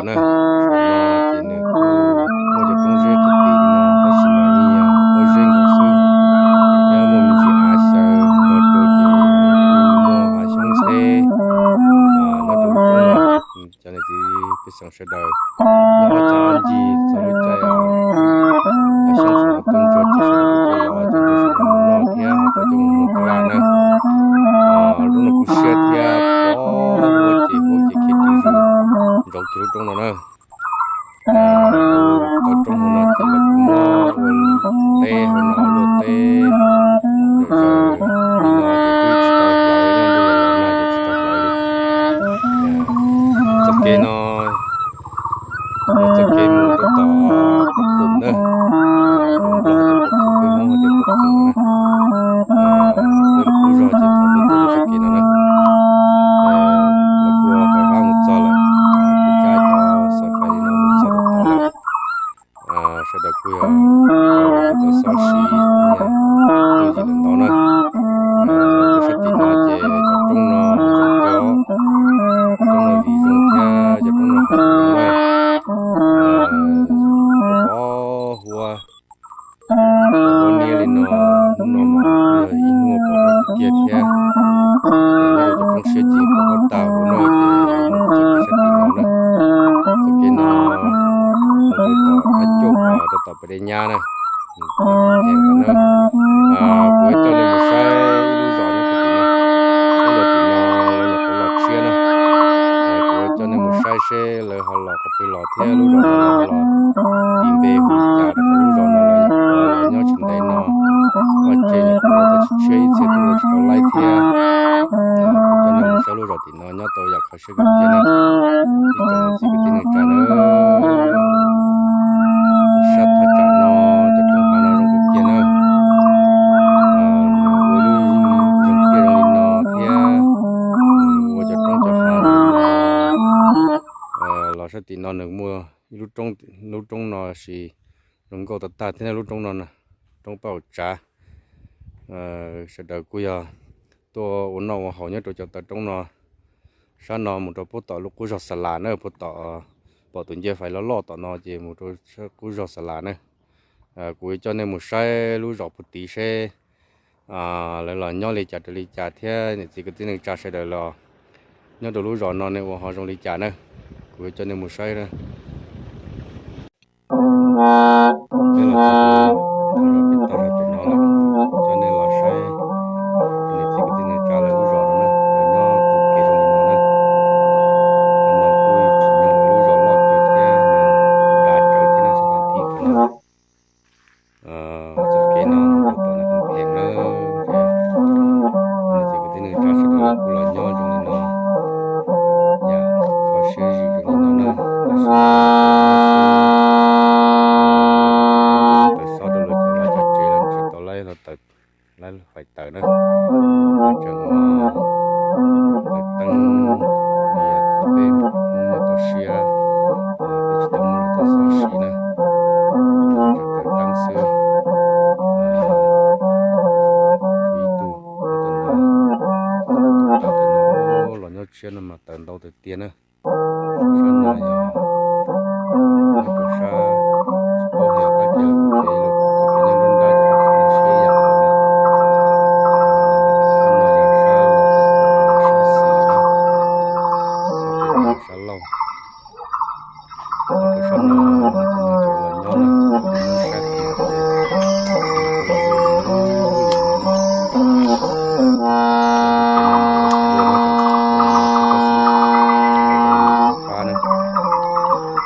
na, ces nws kuj muaj cov roob zeb qis qis li no tab sis mas yeej yog pob zeb nkaus xwb, thiab muaj me ntsis av xyaw nrog rau ces nws kuj muaj hav xyoob ntxheb nyob rau lub roob no. Cov niam txiv pej xeem sawv daws nyob ncig txog lub caij cov xyoob txhua no tuaj ntsuag ces sawv daws kuj tuaj los ces ntsuag sawv daws mus noj thiab ho tuaj coj mus muag taj laj na. Lub no kuj siab thiab pom huab ces huab ces khiav ris zws ntsoov kiag lub roob no na. Tau roob hauv no ces lawv kuj muab ua teb hauv no luaj teb, yam zaws li no ces twb tsis tau hlawv, ntuj los los no ces tsis tau hlawv li. Txoj kev no yog txoj kev mus rau tom Paj Khoom na, Nplog tias Paj Khoom, peb Hmoob hais tias Paj Khoom na. Peb lub qub zog ces thaum peb tuaj txoj kev no na, lawv kuj ua fais fab mus txog lawm, kuj cab cov xov fais li no mus txog rau tod lawm. Sawv daws kuj yog tau xob siv, kuj yim lawm ntau na. Rau sab tim no ces cov roob no zoo kawg, cov roob no vim zoo thiab cov roob no hav zoo na. Pom huab, pom huab niab li no, hnub no mas kuj yog ib hnub pom huab kawg kiag thiab. Nyob rau cov roob siab ces pom huab tag huv no ces mus txog kev sab tim no na. Txoj kev no mus rau tom thab coj rau tom pas dej nyab na. Kuv yuav coj nej mus saib ib lub zos nyob puag tim no, lub zos tim no lawv nyuam qhuav los tshiab na. Kuv yuav coj nej mus saib seb lawv ho los qhov twg los thiab lub zos no lawv ho los tis npe hu li cas rau qhov lub zos no lawv nyuam qhuav los nyob tsis ntev no, vaj tse nyuam qhuav los tau tshiab ib txhia twb ua tsis tau laib thiab. Kuv coj nej mus saib lub zos tim no nyob tau yam kho siab kawg kiag na. Ib tsoom niam txiv kwv tij neej tsa na, sab thaj tsam no cov roob hav no zoo kawg kiag na. Ua ib lub zoo tiaj zoo li no thiab ua cov roob cov hav zoo li no. Los sab tim no nws muaj ib lub roob, lub roob no sis zoo nkauj tag tag thiab lub roob no, roob Paj Hauv Tsav. Sawv daws kuj yog tuaj ua noj ua haus nyob rau cov taw roob no, sab no mus rau puag tom lub qub zog Xa Las na, puag tom pom tus ncej fais loj loj tom no ces mus rau qub zog Xa Las na. Kuv yuav coj nej mus saib lub zos puag tid seb lawv los nyob li cas raws li cas thiab niam txiv kwv tij neej tsa sawv daws los nyob rau lub zos no nej ua ho zoo li cas na. Kuv yuav coj nej mus saib na. Peb los txog rau zos pem toj zog pem no lawm, coj nej los saib niam txiv kwv tij neej tsa lawv lub zos no na, lawv nyob taug kev zoo li no na. Qhov no kuj tsim nyog lub zos loj kawg thiab nws dav tsawv thiab nej sab thaj thib qhov no. Txoj kev no mus rau tom no kuj phem na, ces niam txiv kwv tij neej tsa sawv daws kuj los nyob zoo li no, yam kho siab zim zoo li no na, tab sis tsis tau tawm xob rau lawv cov vaj cov tsev los tsis tau laib hluav taws, laib fais taws na. Tseem tawm teeb li thaum peb Hmoob nyob toj siab, peb tsis tau muaj hluav taws xob siv na, tseem tawm teeb xwb. Tshuav ib tug, tus tau tawm no los nyob tshiab no mas tawm ntau tiag tiag na. Sab no yog rau sab tsis paub hais qab kiag los kuv ces los txoj kev nyob nruab nrab ces sab no siab yam nkaus li. Sab no yog sab los sab xis na, sab laug. Rau sab no cov neeg tseem los nyob na, sab tim no ces fab na.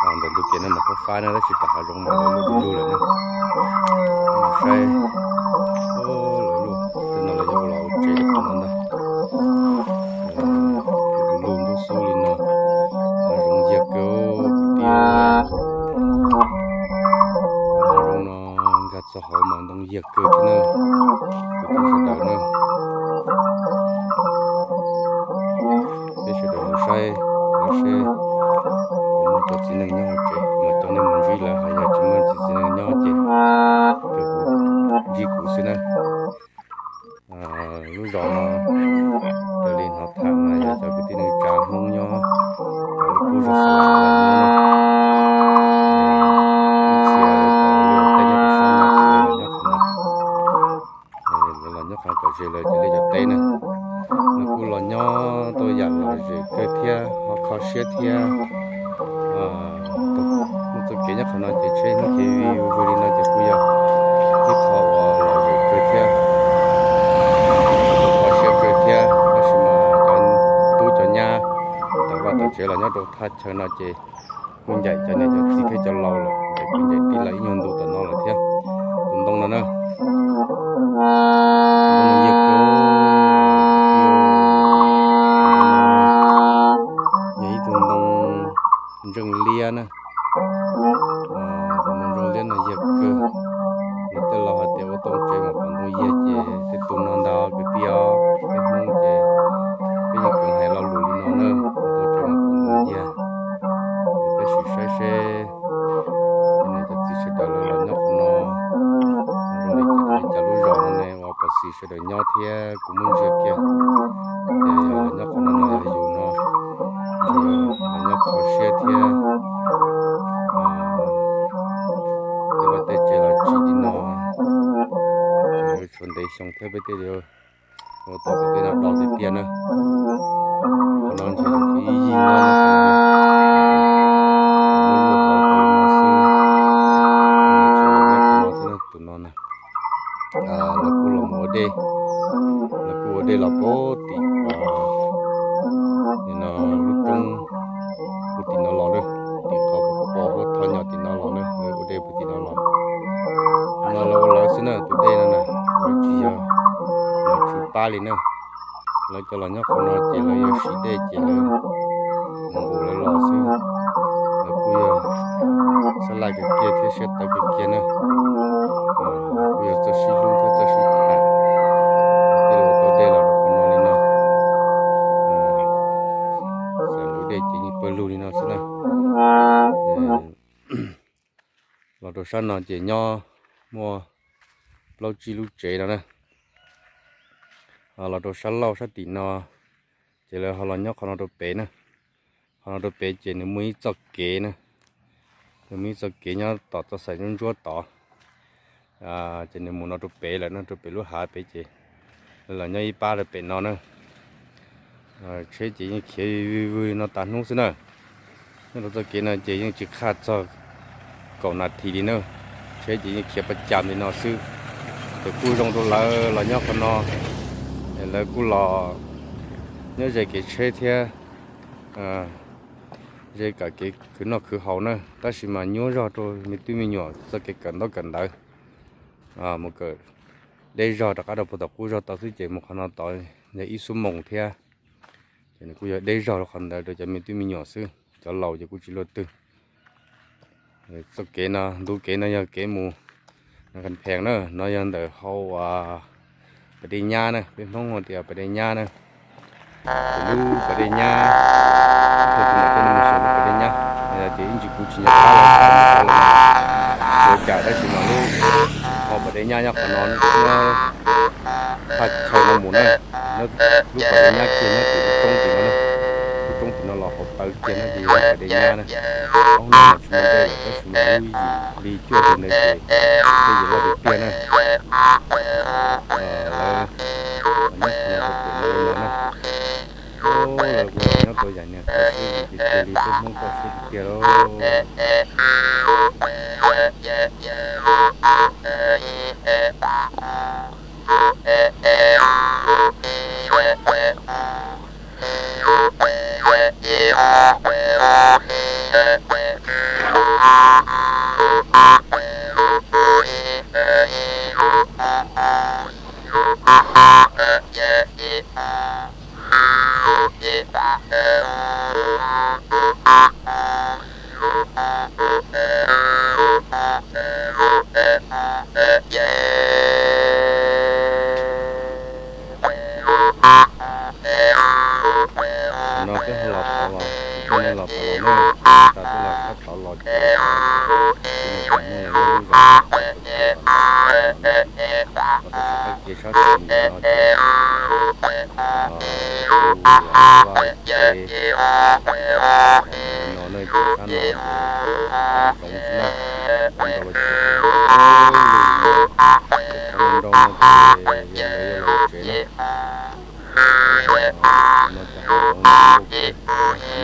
Ntawm ntug kev no mas khaub fab na tab sis tam hav zoov mas lawv luj du lug lawm na. Saib, lawv luj tej no lawv yuav ua los ua tsev rau qhov no ntag. Lug ntub xub li no, hav zoov yag kawg kwv tij. Hav zoov no nkag txog hauv mas ntoo yag kawg thiab na, kwv tij sawv daws na. Peb sawv daws mus saib lawv seb puas muaj cov txiv neej nyob hauv tsev, mam coj nej mus ntsib lawv, hos yog tsis muaj txiv txiv neej nyob ces kawg kuv ntsib kuv xwb na. Lub zos no raws li hnov tham mas yog cov kwv tij neej tsa Hmoob nyob, lub qub zos Xa Las los nyob na. thiab. Muaj txoj kev nyob qhov no ces tsheb hnub kev vij vwg li no ces kuj yog ib qho uas lom zem kawg thiab, kho siab kawg thiab. Tab sis mas cov tub cov nyab tawm vaj tawm tsev los nyob rau thaj chaw no ces kuj ncaim cov niam cov txiv thiab cov laus lawm, ncaim kwv ncaim tij los ib nyuag ntu tom no lawm thiab. Tus ntoo no na, ntoo no yog, yog ib tug ntoo ntseej liab na. Tus ntoo ntseej liab no yog kawg. Luag tej laus hais tias ua tau tsev mas pom ntoo yag ces tej tus no ntag kwv tij os. Peb Hmoob ces peb yeej kheev hais lo lus li no na, ua tau tsev mas pom ntoo yag. Peb sim saib seb cov niam cov txiv sawv daws lawv los nyob qhov no zoo li cas, li cas lub zos no ne uas pov xis sawv daws nyob thiab kuv muab ntsia kiag. Ces yog los nyob qhov no no yog yus no, los nyob kho siab thiab. Tej vaj tej tsev los tsim li no, tseem yuav tshuav ntev xyoo thiab peb thiaj li ua tau pem tej no do tiag tiag na. Qhov no ntshe yog ib yig no, muaj lub hauv tau li no xwb. Tsis los nyob qhov no thiab na, tus no na. Lawv kuj los mus ua dej, lawv kuj ua dej los puag tim no, lub roob puag tim no los na, tim qhov pos huab thoj nyo tim no los na, lawv ua dej puag tim no los. No lawv ua lawv xwb na, tus dej no na, lawv tsis yog los tswv pab li na. Lawv cov los nyob qhov no ces lawv yuav siv dej ces lawv mus nqus lawv los xwb. Lawv kuj yog xab laj kawg kiag thiab siab tawv kawg kiag na. Kuj yog txawj sib hlub thiab txawj sib tham, thiaj li ua tau dej los rau qhov no li no. Xav nqus dej ces yeej pawg lug li no xwb na. Los rau sab no ces nyob muaj plaub tsib lub tsev no na. Los rau sab laug sab tim no ces lawv ho los nyob qhov no rau pem na. Qhov no rau pem ces nws muaj ib txoj kev na, nws muaj ib txoj kev nyob tom txoj xaim ntsuab ntsuab tod. Ces nws mus no rau pem lawm no, rau pem lub hav pem ces lawv los nyob ib pab rau pem no na. Tsheb ces yeej khiav vwg vwg no tas hnub xwb na. Nyob rau txoj kev no ces yeej tsis qhaj txog kaum nas this li na. Tsheb ces yeej khiav pab cam li no xwb. Ces kuj zoo rau lawv los nyob qhov no, lawv kuj los nyob ze kev tsheb thiab ze kev khwv noj khwv haus na. Tab sis mas nyuaj zog rau me tub me nyuam txoj kev kawm ntaub kawm ntawv, mus kawm deb zog rov qab rau puag tom qub zog tod xwb ces mus qhov no tod yog ib xuab moos thiab. Ces nws kuj yog deb zog rau qhov ntawd rau cov me tub me nyuam xwb, cov laus ces kuj tsis luaj twg. Txoj kev no, ntu kev no yog kev mus Nas Khas Phees na, no yog ntawm hauv Pas Dej Nyab na, peb Hmoob hu tias Pas Dej Nyab na. Ces lub Pas Dej Nyab, ib tug tus ntawm tej no mus xyuas lub Pas Dej Nyab, ces ib ntsis kuv tsis nco qab los xyuas ua cas tab sis mas lub hauv Pas Dej Nyab nyob qhov no, nyob thaj chaw no mus na, lub Pas Dej Nyab kiag nyob tim lub roob tim no na, lub roob tim no los hauv taw kiag na ces yog Pas Dej Nyab na. Ob hnub no tsis muaj dej lawm tab sis mas lub yim hli cuaj hli ntawd ces dej yuav loj tiag tiag na. Lawv los nyob qhov no rau pem no li no na. Lawv kuj los nyob tau yam niag kho siab tiag tiag li, peb Hmoob kho siab tiag tiag lauj. No peb ho los tod los, peb los tod los na, tas peb los sab tod los ces kuv mus pom muaj lawv nyob lub zos tod, los rau sab qab ke sab xis no ces kuj los vaj tsev no na, ces sab no ces zoov xwb na, ua nrau los tsev, tej qhov nrau no ces yog lawv yog lawv tsev na. No ces Ntawm no yog lub nroog Paj Xav Nplooj na, no yog lub nroog Paj Xav Nplooj no, no yog lub qhov peb nyab kiag na. Ces no ces tus tub neej tsa nyob deb nyob ze nyob rau lwm qhov chaw lawm, yog leej twg hnov txog tias lub qhov peb nyab nyob rau cauv Xav Las ces hnub no na, lub qhov peb nyab nyob rau qhov tiag na. Ntawm Cov txiv, cov no, cov txiv nraug tias, no peb Hmoob ces lub caij no ces peb tus tus nyuj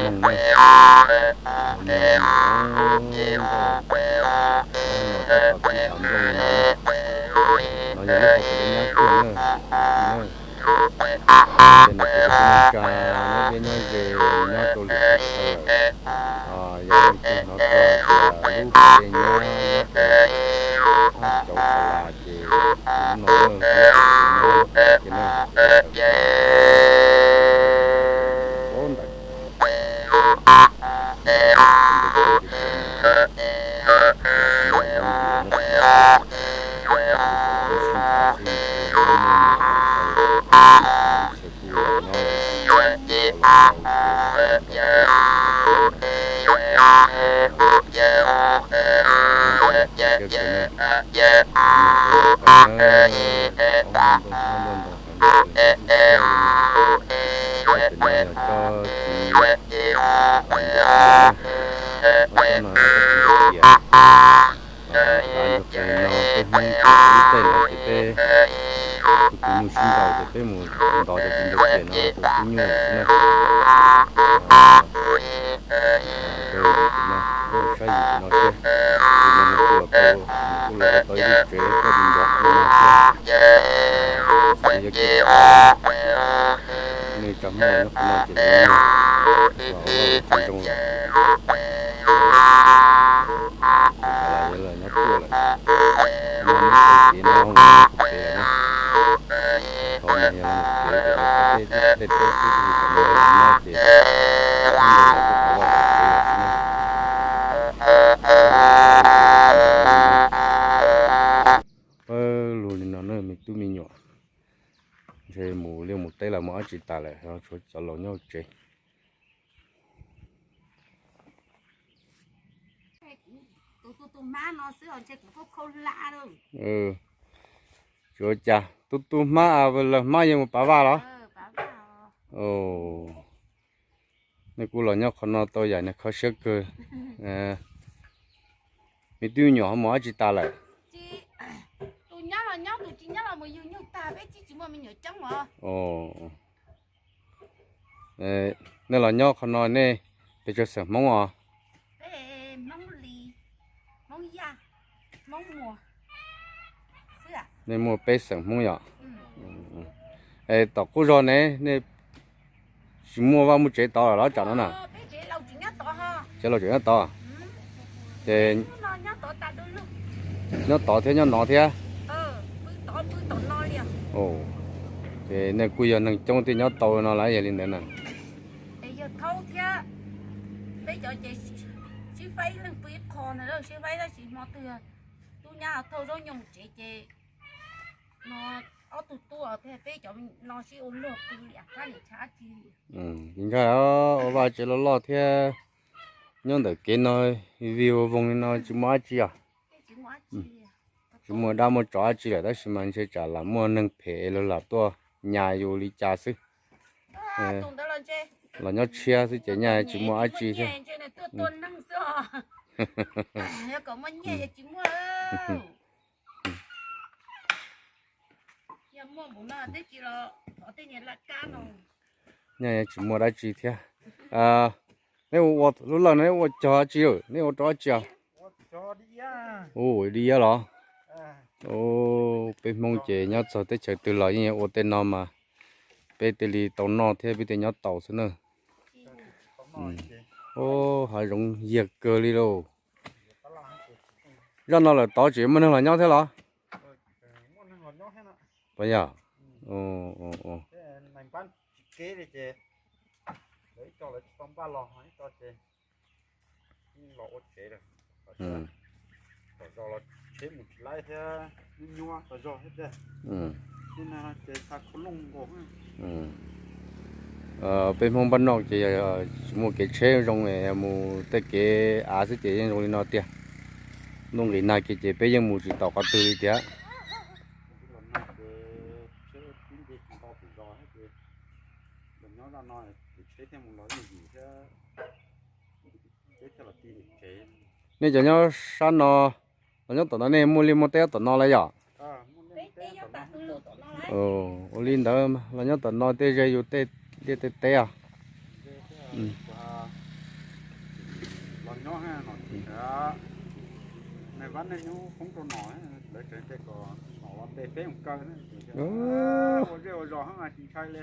sib ntaus ces peb mus ntov cov txiv nraug tias no tus tub nyuj xwb na. Rau yim no, saib yim no thiab, yim no nws kuj los, nws kuj los tau ib lub tsev coj mus nrov no thiab. Xws li yog kiag nej tsa Hmoob los nyob qhov no ces lawv los ua vaj ua tsev zoo lawm. Los yog los nyob tuaj lawm. No nyob tau kev no puag pem na. Qhov no yog kev pem tej teb xwb, tab sis qhov no nyob ces nyob ntawm lawv tej qhov vaj qhov tsev lawm xwb na. Pawg lug li no na me tub me nyuam, ntshe mus liaj mus teb los mus dab tsi tas lawm, tshuav cov laus nyob hauv tsev. Tsis ua cas, tub tub hmab, lawv hmab yuav mus pav vaj los? Nej kuj los nyob qhov no tau yam niag kho siab kawg. Me tub me nyuam ho mus dab tsi tas lawm? Nej los nyob qhov no nej pes tsawg xeem Hmoob os? Nej muaj peb xeem Hmoob yom? Es tom qub zog ne nej tsis muaj vaj muaj tsev tod los tsam no na? Tsev laus tseem nyob tod. Ces nyob tod thiab nyob no thiab. Ces nej kuj yog neeg coob thiaj nyob tau no lawm, yog li ntawd na. Ntshai ua vaj tsev loj loj thiab nyob ntawm kev no, vij ua voog li no tsis muaj dab tsi os. Tsis muaj dab muaj tsov dab tsi lawm, tab sis mas ntshe tsam lam muaj neeg phem los lam tuaj nyas yus li cas xwb. Los nyob tshiab xwb ces nyaj tsis muaj dab tsi thiab. Nyaj tsis muaj dab tsi thiab. Neb ua, ua lub lawj no neb ua cog dab tsi, neb ua rau dab tsi os? Ua di iab los? Peb Hmoob ces nyob txog teb chaws twg los yeej ua tej no mas peb thiaj li tau noj thiab peb thiaj nyob tau xwb na. Hav zoov yiag kawg li lauj. Zaj no lawm tod tseem muaj neeg los nyob thiab los? Puas yog? Peb Hmoob npaj noj ces tsis muaj kev tsheb zoo, mus tej kev av xwb ces yeej zoo li no tiag. Ntuj nqis nag kiag ces peb yeej mus tsis tau qhov twg li tiag. Nej cov nyob sab no, los nyob tom no nej muaj liaj muaj teb tom no lawm yom? Ua li ntawd los nyob tom no tej ze yus tej liaj tej teb os. Los nyob no ces nej vaj nej nyuj foob rau no, lawv tseem tias kom los ntes peb mus kaw, ua zej ua zos tsis ntshai li.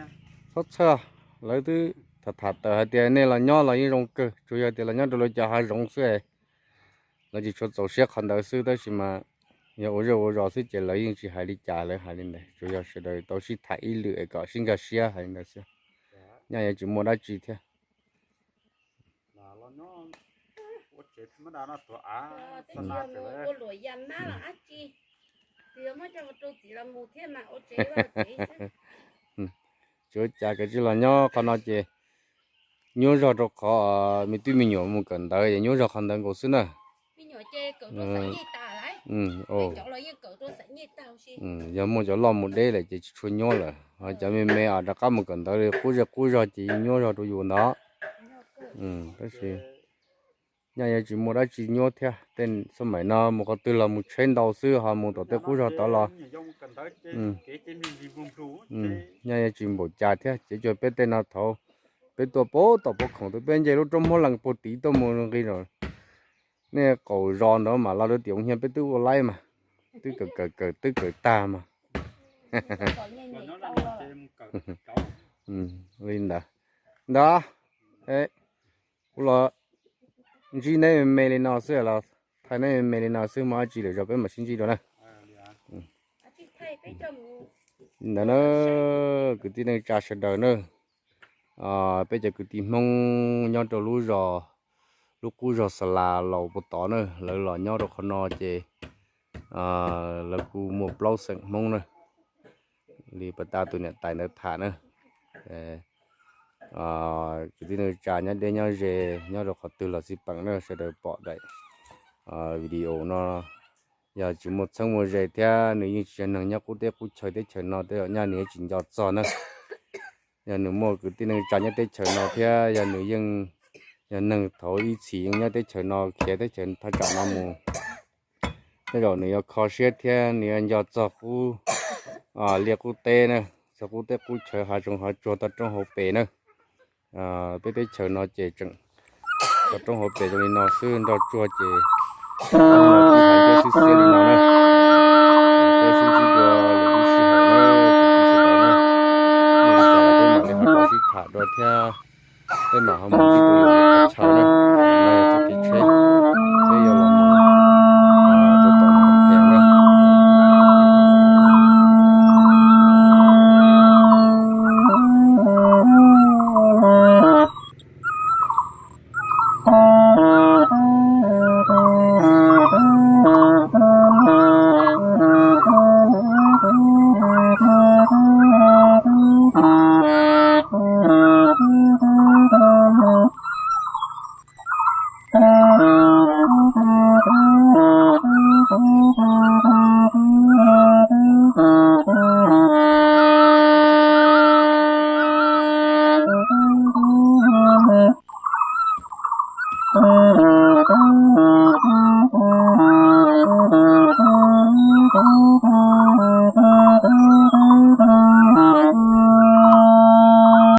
Txhob txhawj, lawv twb tham tham tawm hais tias nej los nyob los yeej zoo kawg, tsuas yog tias los nyob rau lawv cov hav zoov xwb. Lawv tsis tshua txaus siab qhov ntawd xwb, tab sis mas yog ua zej ua zos xwb ces lawv yeej tsis hais li cas, lawv hais li ntawd tsuas yog sawv daws tau sib tham ib lwm es kom sib nkag siab hais li ntawd xwb. Nyaj yuav tsis muaj dab tsi thiab. Tsis ua cas, kav tsij los nyob qhov no ces nyuaj zog rau qhov me tub me nyuam mus kawm ntawv es nyuaj zog qhov ntawd nkaus xwb na. Yog muaj cov loj mus deb lawm ces tsis tshua nyuaj lawm, ho cov me me rov qab mus kawm ntawv li qub zej qub zog ces yeej nyuaj zog rau yus ntawd. Tab sis nyaj yuav tsis muaj dab tsi nyuaj thiab, tej xab maim no mus qhov twg los mus tsheb ntau xwb, ho mus tom tej qub zog tod los nyaj yuav tsis npaum cas thiab. Ces cuag peb tej no thaud peb tuaj pab tom pab khoom, twb peb nce lub roob Hmoob Lees puag tid tuaj mus nqis rau nej qaum zos ntawd mas los rau tiam ub hiab peb twb ua laib mas, twb kawm kawm kawm twb kawm tag mas. Li ntawd, ntawd, kuv los ntsib neb me me li no xwb los thaij neb me me li no xwb, muaj dab tsi lwm zaus peb mam sib ntsib dua na. Ntawd na, kwv tij neej tsa sawv daws na, peb cov kwv tij Hmoob nyob rau lub zos, lub qub zos Xa Las Laus puag tod na, lawv los nyob rau qhov no ces lawv kuj muaj plaub xeem Hmoob na, li puag ta tus niam tais ntawd tham na. Kwv tij neej tsa nyob deb nyob ze, nyob rau qhov twg los xij peem na, sawv daws pom daim video no, yog tsis muaj txheeb muaj ze thiab nws yeej tsis yog neeg nyob qub teb qub chaw teb chaws no tej zaum nyaj nws yeej tsis nco txog na. Yog nws muaj kwv tij neej tsa nyob teb chaws no thiab yog nws yeej yog neeg thaud ib txhis yeej nyob teb chaws no khiav teb chaws thaj tsam no mus, tej zaum nws yuav kho siab thiab nws yuav nco txog qub liaj qub teb na, txog qub teb qub chaw hav zoov hav tsuag toj roob hauv pes na. Peb teb chaws no ces tseem toj roob hauv pes zoo li no xwb, nroj tsuag ces xwb xiab li no na. Peb sib ntsib dua lwm lub sij hawm na, kwv tij sawv daws na, muaj li cas los peb mam li ho tau sib tham dua thiab, peb mam ho mus ntsib dua lwm qhov chaw na. Txoj kev tsheb